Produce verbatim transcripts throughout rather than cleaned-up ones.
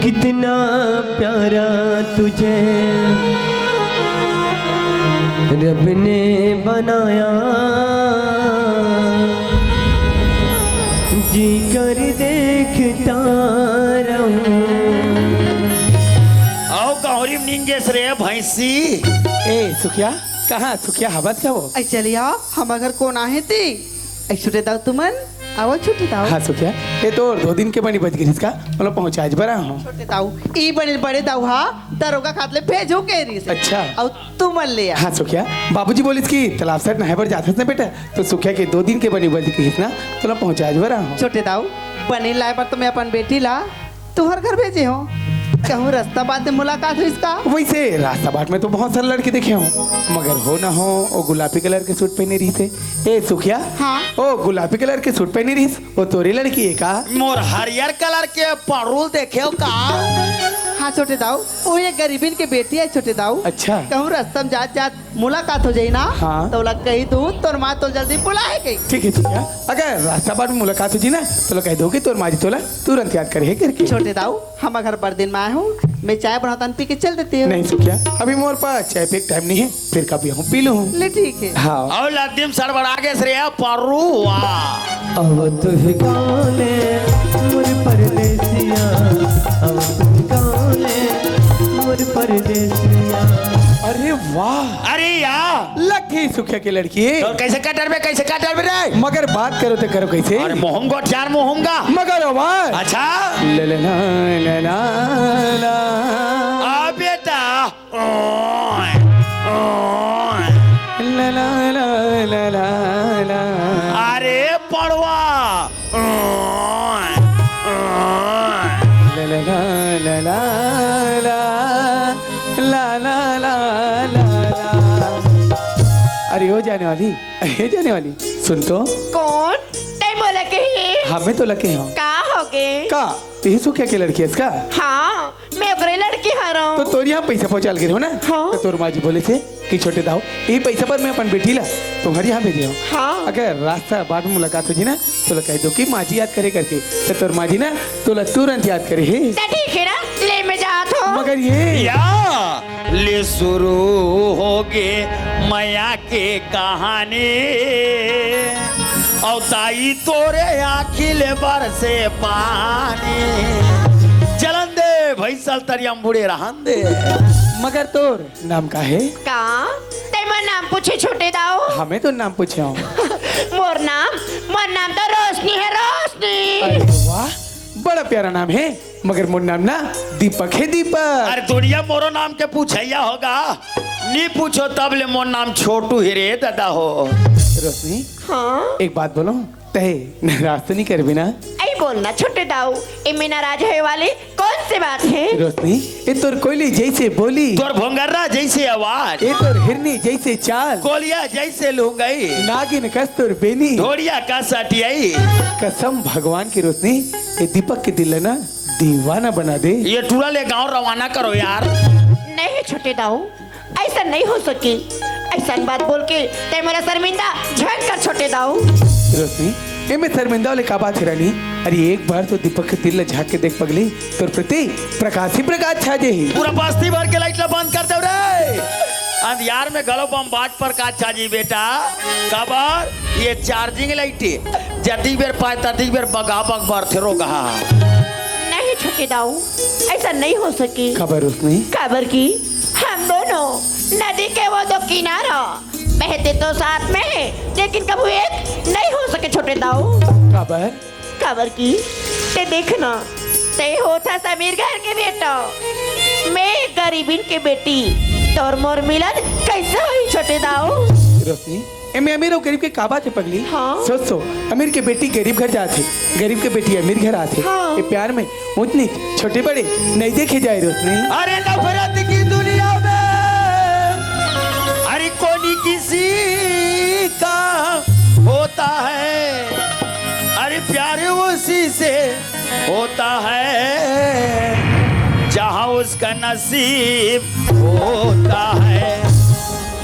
कितना प्यारा तुझे रब ने बनाया, जी कर देखता रहूं। अउ गौरी निंगेस रे भैंसी। ए सुखिया, कहाँ सुखिया हवत का वो? ऐ चलिया, हमर घर कोन आहे ते? ऐ छोटे दाऊ तुमन, आओ छोटे दाऊ। हाँ सुखिया, ए तोर दो दिन के बनी बच गिस का, मतलब पहुँचाए बर आए हँव। छोटे दाऊ, ई बने बड़े दाऊ हा दरोगा खात ले भेजो के रिस। अच्छा। अउ तुमन ले आ। हाँ सुखिया, बाबूजी बोलिस कि तालाब side नहाए बर जाथस ना बेटा, तो सुखिया के दो दिन के बनी बच गिस ना, तोला पहुँचाए बर आए हँव। छोटे दाऊ, बने लाए बर तो मैं अपन बेटी ला तुहर घर भेजे हँव। कहूँ रास्ता बाट में मुलाकात होइस का? वैसे रास्ता बाट में तो बहुत सारे लड़के देखे हँव, मगर हो ना हो वो गुलाबी colour के suit पहने रहिस हे। ए सुखिया, हाँ? वो गुलाबी colour के suit पहने रहिस, वो तोरे लड़की हे का? मोर हरियर colour के पड़रूल देखे हव का? हाँ छोटे दाऊ, वो एक गरीबिन के बेटी हे छोटे दाऊ। अच्छा। कहूँ रास्ता में जात जात मुलाकात हो जाही ना, हाँ। तो ओला कहि दूँ तोर माँ तोला जल्दी बुलाए कहि। ठीक हे, ठीक हे। अगर रास्ता बाट में मुलाकात हो जाही ना, तो ओला कहि दूँ कि तोर माँ जी तोला तुरंत याद करे हे करके। छोटे दाऊ, हमर घर बड़ दिन में आए हव, मैं चाय बनाथँव, पी के चल देते हव। नहीं सुखिया, अभी मोर पास चाय पिए के time नइ हे, फेर कभी हँव पी लूँ। ले ठीक हे। हाँ। अउ लद्दी में सड़बड़ा गेस रे पड़रूआ। अब तुही गाँव ले मोर परदेसिया, अब तुही गाँव ले मोर परदेसिया। अरे वाह। अरे या। लग गई सुखिया के लड़की। तो कैसे कटर में, कैसे कटर में रे? मगर बात करो तो करो कैसे? अरे मोहम गोठियार मोहम गा। मगर आवाज। अच्छा। ले ले ना, ले ना, ला। आ बेटा। ओए, ओए। ला, ला, ला, ला, ला, ला। अरे पड़रूआ। ओए, ओए। ला, ला, ला, ला, ला, ला। ला, ला, ला, ला, ला। अरे ओ जाने वाली, अरे जाने वाली, सुन तो। कौन? तैं मोला कहे? हाँ, मैं तोला कहे हँव। का होगे? का? तेही सुखिया के लड़की हस का? हाँ, मैं ओकरे लड़की हरँव। तो तोर इहाँ पैसा पहुँचाए ल गे रहेंव ना? हाँ। तो तोर माँ जी बोलिस हे कि छोटे दाऊ, इही पैसा बर मैं अपन बेटी ला तुम्हर इहाँ भेजे हँव। हाँ। अगर रास्ता बाट में मुलाकात हो जाही ना, तोला कहि दूँ कि माँ जी याद करे करके, त तोर माँ जी ना तोला तुरंत याद करे हे। त ठीक हे ना, ले मैं जात हँव। मगर ये या ले शुरू होगे मया के कहानी, अउ दाई तोरे आँखी ले बरसे पानी। चलन दे भैंसा ल तरिया म बूड़े रहन दे। मगर तोर नाम का हे? का? तैं मोर नाम पूछे छोटे दाऊ? हाँ, मैं तोर नाम पूछे हँव। मोर नाम, मोर नाम तो रोशनी हे, रोशनी। अरे वाह, बड़ा प्यारा नाम हे, मगर मोर नाम ना दीपक हे, दीपक। अरे दुनिया मोरो नाम के पूछइया होगा, नी पूछों तब ले मोर नाम छोटू हे रे दादा हो। रोशनी, हाँ? एक बात बोलों, तैं नाराज तो नी करबे ना? अई बोल ना छोटे दाऊ, एमे नाराज होय वाले कौन से बात हे? रोशनी, ए तोर कोयली जैसे बोली, तोर भोंगर्रा जैसे आवाज, ए तोर हिरनी जैसे चाल, कोलिया जैसे लुंगई, नागिन कस तोर बेनी, ढोड़िया कस अटियाई। कसम भगवान की रोशनी, ए दीपक के दिल ला ना दीवाना बना दे। ये टूरा ले गांव रवाना करो यार। नहीं छोटे दाऊ, अइसन नइ हो सके। अइसन बात बोल के तैं मोला शर्मिंदा झन कर छोटे दाऊ। रोशनी, एमे शर्मिंदा वाले का बात हे रानी? अरे एक बार तो दीपक के दिल ला झांक के देख पगली, तोर प्रति प्रकाश ही प्रकाश छा जाही। पूरा बस्ती भर के light ला बंद कर दे रे। अंधियार में घलो बमबाज प्रकाश छा जाही बेटा। काबर ये charging light हे, जतिक बेर पाय ततिक बेर बगा बग बरथे रोगहा। नहीं छोटे दाऊ, अइसन नइ हो सके। काबर रोशनी? काबर कि हम दोनों नदी के वो दो किनारा, बहते तो साथ में हैं, लेकिन कभू एक नहीं हो सके छोटे दाऊ। काबर? काबर कि तैं देख ना, तैं होथस अमीर घर के बेटा, मैं गरीबिन के बेटी, तोर मोर मिलन कैसे होही छोटे दाऊ? रोशनी, एमे अमीर अउ गरीब के का बात हे पगली? हाँ। सोच तो, अमीर के बेटी गरीब घर जाथे, गरीब के बेटी अमीर घर आथे। हाँ। ये प्यार में ऊंच नीच, छोटे बड़े नहीं देखे जाए रोशनी। अरे नफरत की दुनिया में, अरे कोनी किसी का होता है, अरे प्यार उसी से होता है, जहाँ उसका नसीब होता है।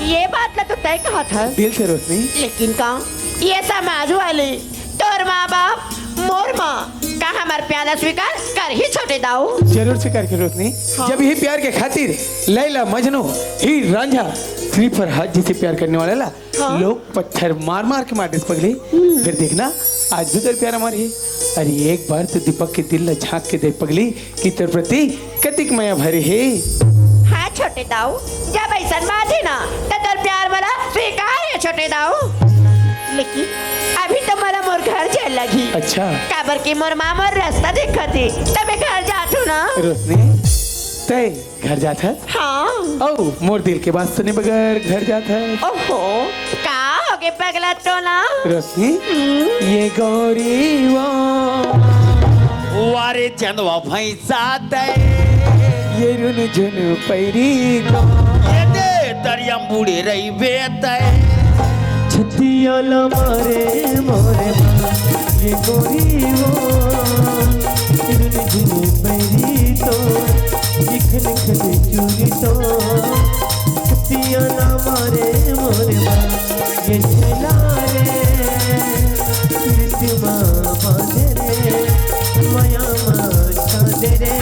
ये बात ला तो तैं कहत हस। दिल से रोशनी। लेकिन का ये समाज वाले, तोर माँ बाप, मोर माँ का हमर प्यार ला स्वीकार करही छोटे दाऊ? जरूर स्वीकार करही रोशनी। हाँ। जब यही प्यार के खातिर लैला मजनू, हीर रांझा, श्री फरहाद जी से प्यार करने वाला ला हाँ। लोग पत्थर मार मार के मार देस पगली। हम्म। फिर देखना, आज भी तोर प्यार अमर हे। अरे एक बार तो दीपक के दिल ला झांक के देख पगली, कि तोर प्रति कतिक मया भरे हे। हाँ छोटे दाऊ, जब अइसन बात हे ना, त तोर प्यार मोला स्वीकार हे छोटे दाऊ। लेकिन अभी तो मोला मोर घर जाए लगही। अच्छा। काबर कि मोर माँ मोर रास्ता दिखाथे, त मैं घर जाथों ना। रोशनी, तैं घर जात हस? हाँ। अउ मोर दिल के बात सुने बगैर घर जात हस? ओहो, का होगे पगला तोला? रोशनी, हम्म। ये गोरी वो वारे चंदवा भैंसा तै, ये रुन झुन पैरी को, ये दे दरिया मुड़े रही बेतै। छतिया ला मारे मोरे माँ, ये गोरी वो, ये रुन झुन पैरी तो, ये खन खन चूरी तो। छतिया ला मारे मोरे माँ, ये छेला रे, प्रीतिमा बांधे रे, मया मा छांदे रे,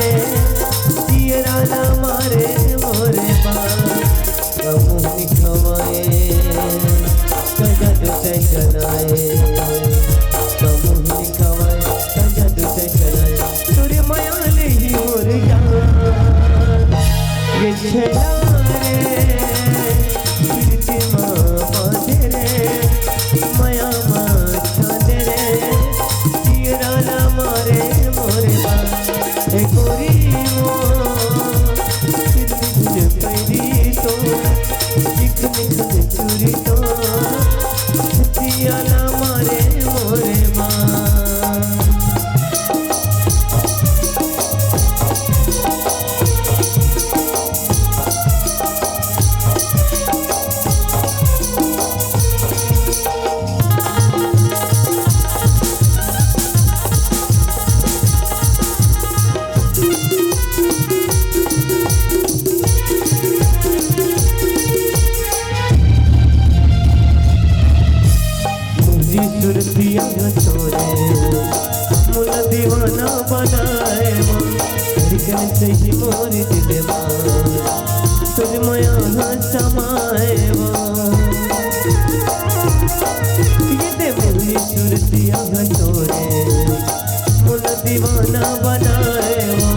जियरा ला मारे मोरे माँ। कमुहनी खवाए, कजद ते जलाए, कमुहनी खवाए, कजद ते जलाए, तोरे मया ले ही मोर जान। ये छेला रे, प्रीतिमा बांधे रे, मया मा छांदे रे, जियरा ला मारे मोरे माँ। ए गोरी वो, सिरनी झुन पैरी तो, निख निख चूरी तो, छतिया ला मारे मोरे माँ। मुझे सुरतिया तोरे, मोला दीवाना बनाए वो, धड़कन से ही मोर दिलवा, तुझ मया समाए वो। ये दे मुझे सुरतिया तोरे, मोला दीवाना बनाए वो,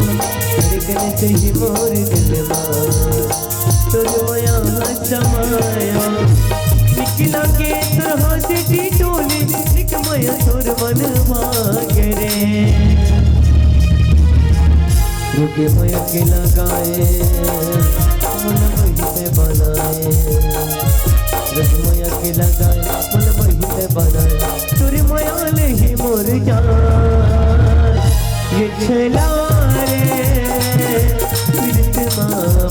धड़कन से ही मोर दिलवा, तोर मया समाया। निकला के तोर हाथ की टोली, निक मया तोर मन मांगे रे। रुके मया के लगाए, मन वही से बनाए। रुके मया के लगाए, मन वही से बनाए। तोर मया ले ही मोर जान। ये छेला रे, प्रीतिमा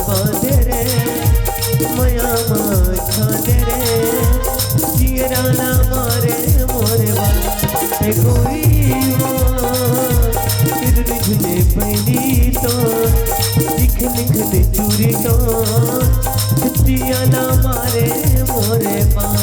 बांधे रे, मया मा छांदे रे, जियरा ला मारे मोरे माँ। ए गोरी वो, सिरनी झुन पैरी तो, निख निख चूरी तो, छतिया ला मारे मोरे माँ।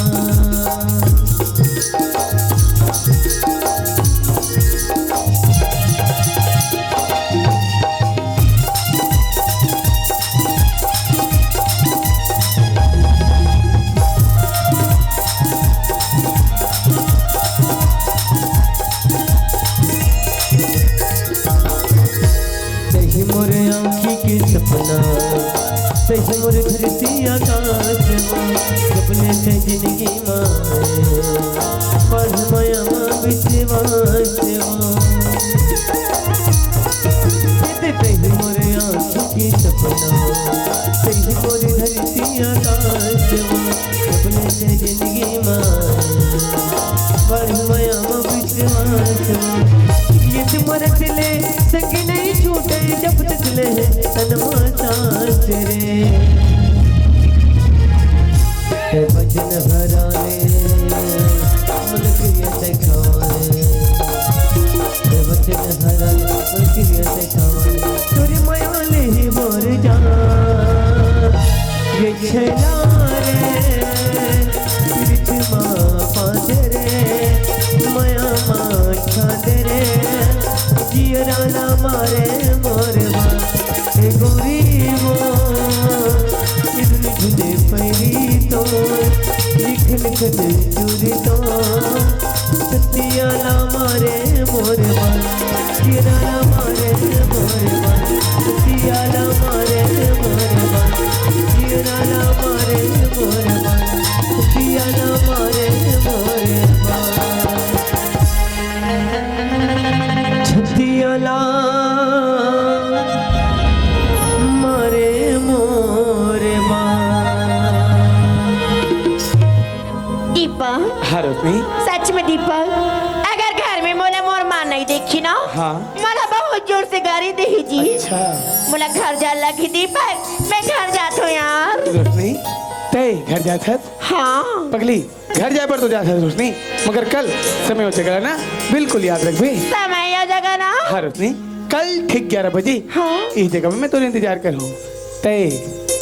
तही मोर आँखी के सपना, तही मोर धरती आकाश मा, सपने से जिंदगी माए, पढ़ मया मा विश्वास मा। ये ते तही मोर आँखी के सपना, तही मोर धरती आकाश मा, सपने से जिंदगी माए, पढ़ मया मा विश्वास मा। ये तुम्हारे दिले संग नहीं छूटे, जब तक ले तन मा सांस रे। हे वचन हराए, मुल्क ये दिखाए। हे वचन हराए, मुल्क ये दिखाए। तोर मया ले ही मोर जान। ये छेला रे, प्रीतिमा बांधे रे, मया मा छांदे रे, मारे मोर मा, ए गोरी मोर, इतनी झुले पैरी तो, इखन खन चूरी तो, सतिया ला मारे मोर मा, किरा ला मारे मोर मा, सतिया ला मारे मोर मा, किरा ला मारे मोर मा, सतिया ला मारे मोर मा। छतियाला मारे मोर मा। दीपक। हाँ, रोशनी। सच में दीपक, अगर घर में मोला मोर माँ नहीं देखी ना, हाँ। मोला बहुत जोर से गारी देही जी। अच्छा। मोला घर जा लगी दीपक, मैं घर जात हूँ यार। रोशनी, तय घर जात हस? हाँ। पगली, घर जाए बर तो जात हस रोशनी, मगर कल समय हो जगह ना, बिल्कुल याद रखबे। समय हो जगह ना? हाँ रोशनी, कल ठीक ग्यारह बजे हाँ। इही जगह में मैं तोर इंतजार करहूँ। तय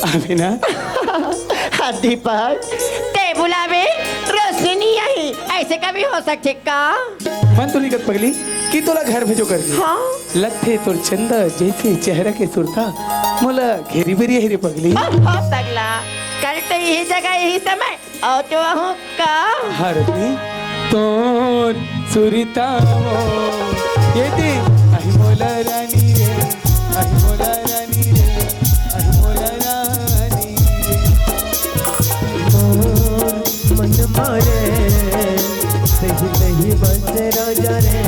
आबे ना? हाँ दीपक, तय बुलाबे, रोशनी नहीं आई, ऐसे कभी हो सकथे का? मन तो नहीं करत पगली कि तोला घर भेजो करके। हाँ। लगथे तोर चंदा जैसे चेहरा के सुरता मोला घेरी बेरी हे रे पगली। हाँ, हाँ, पगला, कल तो यही जगह यही समय अउ तो आहूँ का? हरदी तोर सुरता वो, ये दे, अहि मोला रानी रे, अहि मोला रानी रे, अहि मोला रानी रे। मोर मन मारे, सही सही बस राजा रे,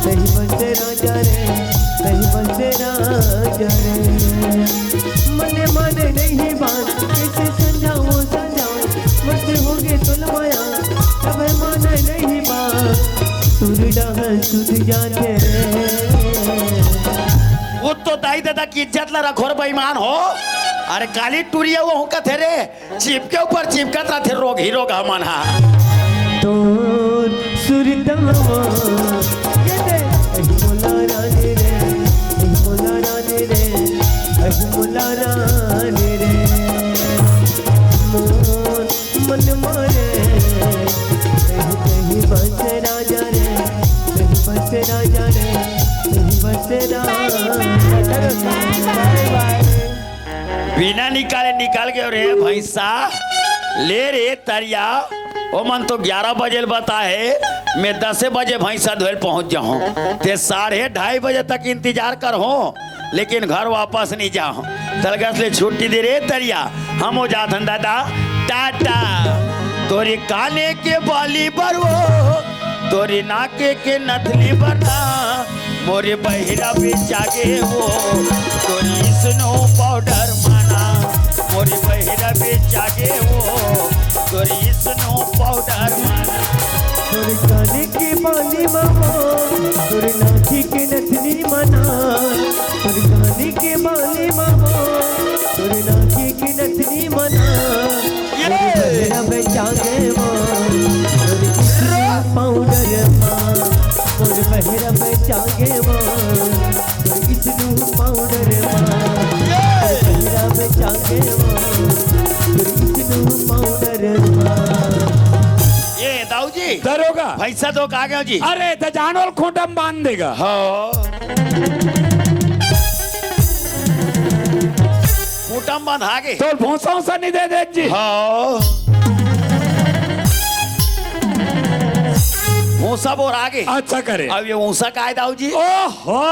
सही बस राजा रे, सही बस राजा रे। मन माने नहीं बात, कैसे समझाऊं, समझाऊं, मत होगे तुलवाया, तब माने नहीं बात। सुर डाहन सुध जाते रे। वो तो दाई ददा की इज्जत ला रखो रे बेईमान हो। अरे काली टुरिया वो हुका थे रे, चिपके ऊपर चिपकत रथे रोग ही रोग हमन हा। तोर सुरतवा, ये दे, अहि मोला रानी रे, अहि मोला रानी रे, अहि मोला रानी रे। मोर मन मारे, कहीं कहीं बस राजा रे, कहीं बस राजा रे, कहीं बस राजा रे। बाय बाय। बिना निकाले निकल गयो रे भैंसा। ले रे तरिया, ओमन तो ग्यारह बजे ल बताहे, मैं दसे बजे भैंसा धोए ल पहुंच जाहूं। ते साढ़े ढाई बजे तक इंतजार करहूं, लेकिन घर वापस नहीं जाहूं। तलगस ले छुट्टी दे रे तरिया, हम हो जाथन दादा टाटा। तोरे काने के बाली बर वो, तोरे नाके के नथली बर ना, मोरे बहिरा बेचा गे वो, तोरी स्नो पाउडर माना। मोरे बहिरा बेचा गे वो, तोरी स्नो पाउडर माना। तोरे काने के बाली मामा, तोरे नाकी के नथनी माना। तोरे काने के बाली मामा, तोरे नाकी के नथनी माना। ये! मोर बहिरा बेचा गे वो, तोर स्नो पाउडर मा। मोर बहिरा बेचा गे वो, तोर स्नो पाउडर मा। ये! मोर बहिरा बेचा गे वो, तोर स्नो पाउडर मा। ये दाऊ जी, दरोगा। भैंसा तो का गयो जी? अरे, त जानो ल खूंटा म बांध देगा। हाँ। खूंटा म बंधा गे। तोर भूसा उसा नहीं दे दे जी। हाँ। भूसा बोर आगे। अच्छा करे। अब ये ऊसा काय दाऊ जी? ओहो,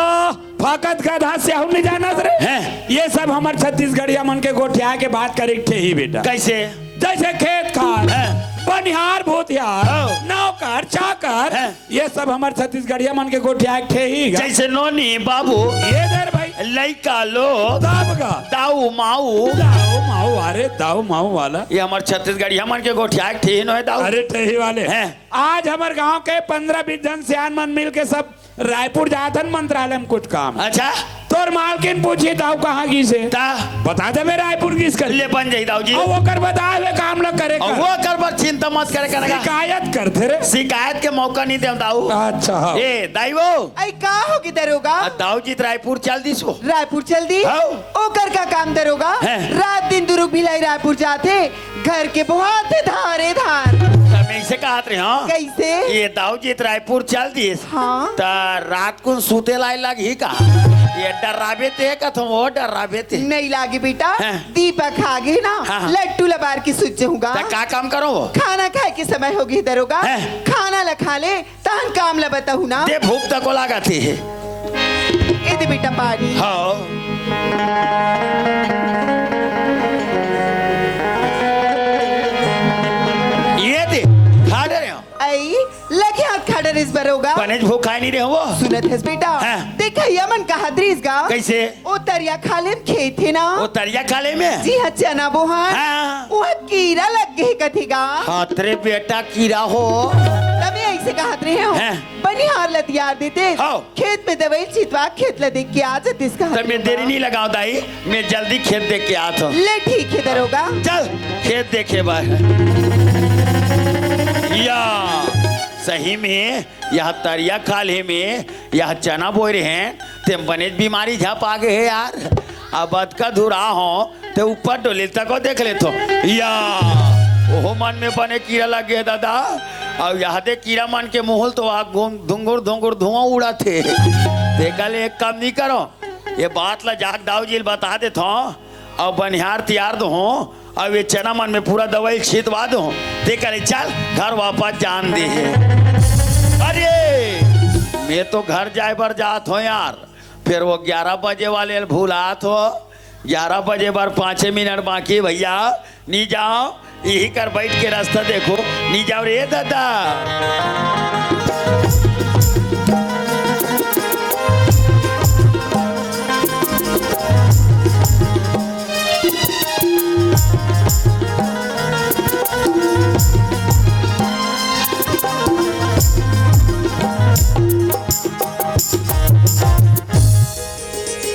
फकत गधा से हम नहीं जानत रे। हैं? ये सब हमर छत्तीसगढ़िया मन के गोठिया के बात करे के ठेही बेटा। कैसे? जैसे खेत खार, हैं? बनिहार भूतिहार, हाँ। नौकर चाकर, हैं? ये सब हमर छत्तीसगढ़िया मन के गोठिया के ठेही गा। जैसे नोनी बाबू, ये दर भाई। लइका लोग, तब गा। दाऊ माऊ। दाऊ माऊ, अरे दाऊ माऊ वाला। ये हमर छत्तीसगढ़िया मन के गोठिया के ठेही नो है दाऊ। अरे ठेही वाले। हैं? आज हमर गांव के पन्द्रह बीस झन सियान मन मिल के सब रायपुर जात हन मंत्रालय में कुछ काम। अच्छा। त तोर मालकिन पूछही, "दाऊ कहाँ गिस हे?" त? बता देबे, "रायपुर गिस" कर। ले बन जाही दाऊ जी। अउ ओकर बताए हुए काम ल करे अउ कर। ओकर बर चिंता मत करे, करे का। शिकायत करथे रे। शिकायत के मौका नहीं देव दाऊ। अच्छा, हाँ। ए, दाई वो। अई का होगे दरोगा? आ, दाऊ जी त रायपुर चल दिस वो। रायपुर चल दिस? हाँ। ओकर का काम दरोगा? हैं। रात दिन दुरुग भिलाई रायपुर जाथे, घर के बोहाथे धारे धार। त मैं इसे कहत रहे हँव। कइसे? ये दाऊ जी त रायपुर चल दिस। हाँ। त रात कुन सुते ला लगही का? ये डराबे ते कथों, वो डराबे ते। नहीं लागे बेटा, हैं। दीपक आगे ना, हाँ, हाँ। लट्टू ल बार के सुत जाहूँ गा। त का काम करों वो? खाना खाए के समय होगे दरोगा। हैं। खाना ल खा ले, तहन काम ल बताहूँ ना। दे, भूख तको लागत हे। ए दे बेटा पानी। हाँ। ये दे, खा डरे हँव। अई, लगे हाथ खा डरेस दरोगा। बनेच भूख खाए नहीं रहे वो। सुनत हस बेटा? हाँ। देखा, ये मन कहत रहिस गा। कइसे? ओ तरिया खाल्हे म खेत हे ना। ओ तरिया खाल्हे म? जी हाँ, चना बोहन। हाँ। ओहा कीरा लग गे हे कथे गा। हाँ, तेरे बेटा कीरा हो। तभे अइसे कहत रहे हँव। हाँ। बनिहार ल तियार देते। हाँ। खेत में दवई छितवा, खेत ल देख के आ जातिस कहत त मैं देरी नहीं लगावँव दाई, मैं जल्दी खेत देख के आत हँव। ले ठीक हे दरोगा। चल, खेत देखे बर। या, सही में, ये तरिया खाल्हे म, ये चना बोय रहेंव, ते बनेच बीमारी झपा गे हे यार। अब अतका दूर आए हँव, ते ऊपर डोली तको देख लेथों। या, ओहो मन में बने कीरा लग गे हे दादा। अउ ये दे कीरा मन के मुँह ल तो आ घूम-, धुंगुर धुंगुर धुआँ उड़त हे। तेकर ले एक काम नहीं करों, ये बात ल जाके दाऊ जी ल बता देथों, अउ बनिहार तियार देहूँ, अउ ये चना मन में पूरा दवई छितवा देहूँ। तेकर ले चल, घर वापस जान दे हे। अरे, मैं तो घर जाए बर जात हँव यार। फेर वो ग्यारह बजे वाले ल भुलात हँव। ग्यारह बजे बर पाँचे मिनट बाकी भइया, नी जाव, इही कर बइठ के रस्ता देखो, नी जाव रे ददा।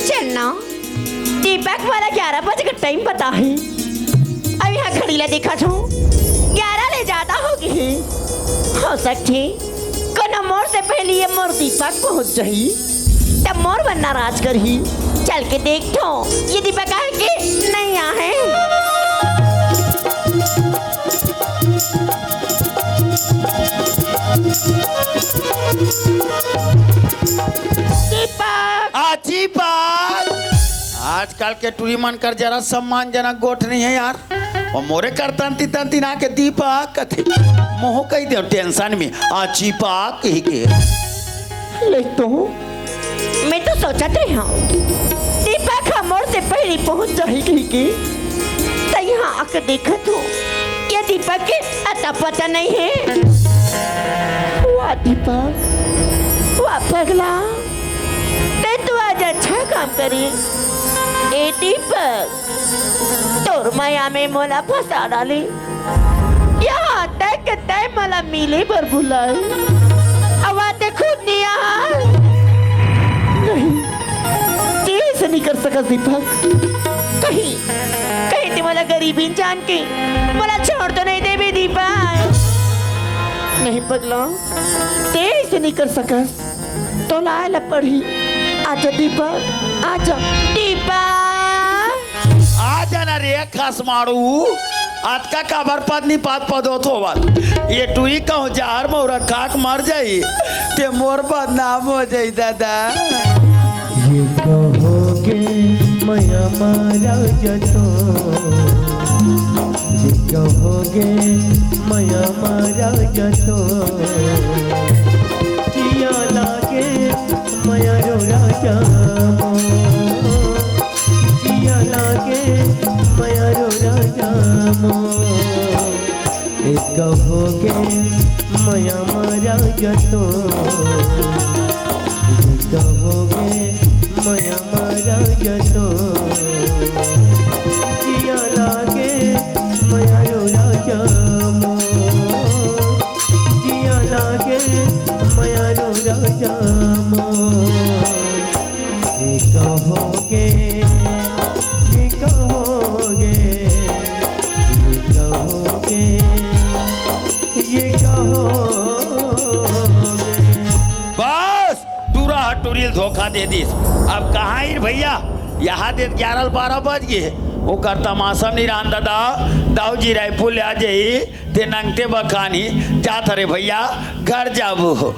चल ना, दीपक वाला ग्यारह बजे के टाइम बताही। अब यहाँ घड़ी ला देखत हँव, ग्यारह ले जादा हो गे हे। हो सकथे, कोनो मोर से पहिली ये मोर दीपक पहुँच जाही, तब मोर बर नाराज करही। चल के देखथँव, ये दीपक आहे के नहीं आहे। दीपक। आ, दीपक। आजकल के टूरी मन कर जरा सम्मानजनक गोठ नहीं हे यार। अउ मोरे कर तंती तंती ना के दीपक कथे। महूँ कहि देव टेंशन में, आ, दीपक कहि के। ले तो, मैं तो सोचत रहे हँव, दीपक ह मोर से पहिली पहुँच जाही कहि के। त यहाँ आके देखत हँव, ये दीपक के अता पता नहीं हे। वाह दीपक, वाह पगला, तैं तो आज अच्छा काम करे। ए दीपक, तोर मया में मोला फँसा डाले। यहाँ तक तैं मोला मिले बर बुलाए, अउ तैं खुद नहीं आए। नहीं, तैं अइसे नहीं कर सकस दीपक। कहीं, कहीं तैं मोला गरीबिन जान के मोला छोड़ तो नहीं देबे दीपक। नहीं पगला, तैं अइसे नहीं कर सकस। तोला आए ला पड़ही। आजा दीपक, आजा दीपक। आजा ना रे खसमाड़ू, अतका काबर पत्नी पात पदोत होवत। ये टूरी कहूँ जहर मउरा खा के मर जाही, ते मोर बदनाम हो जाही दादा। ये कहोगे मया मारा जतो, ये कहोगे मया मारा जतो, जिया लागे मया रो राजा मो, जिया लागे मया रो राजा मो। ए कहोगे मया मारा जतो, ए कहोगे मया मारा जतो, जिया लागे मया रो राजा मो, जिया लागे मया रो राजा मो। ये कहोगे, ये कहोगे, ये कहोगे, ये कहोगे। बस, टूरा ह टूरी ल धोखा दे दिस। अब कहाँ आही भैया? यहाँ दे ग्यारह बारह बज गे। ओकर तमाशा नइ रहन दादा, दाऊ जी रायपुर ले आ जाही, ते नंगते बखानी जात हरे भैया, घर जाबो।